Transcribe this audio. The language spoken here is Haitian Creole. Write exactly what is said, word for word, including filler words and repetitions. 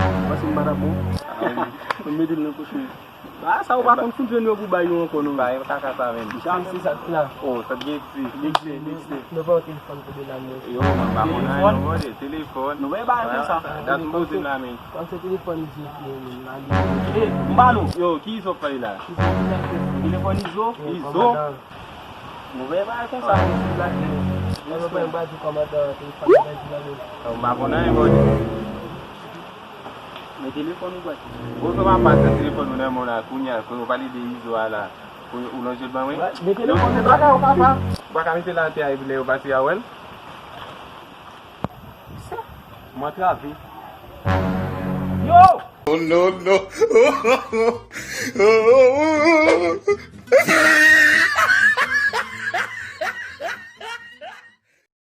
Ou panse m pa t ap bon? Mwen mete l nan poch mwen. Ah, sa ou pa konn fout jwenn yo pou bay yo ankò non. Bay kaka sa menm. Jan se sa k la. Oh, sa gen ti. Mixe, mixe. Nou pa yon telefòn pou de la mwen. Yo, mwen pa konn anyen non, mwen de telefòn. Nou wè bagay konsa. Dat m poze m la men. Kòm se telefòn Izo ki la li. Eh, m ba nou. Yo, ki Izo pale la? Telefòn Izo? Izo? Nou wè bagay konsa. Mwen pa di kòmandan telefòn nan di la men. Yo, m pa konn anyen bò. Men telefòn ou bwè. Bon, sa w ap pase telefòn ou nan men w la, kounye a, kounye w pale de Izo a la. Kounye ou lonje l ban mwen. Men telefòn ou bwè. Ou pa ka, ou pa ka. Ou pa ka mete l atè a epi lè yo pase a wè l. Mwen trave. Yo! Oh, no, no.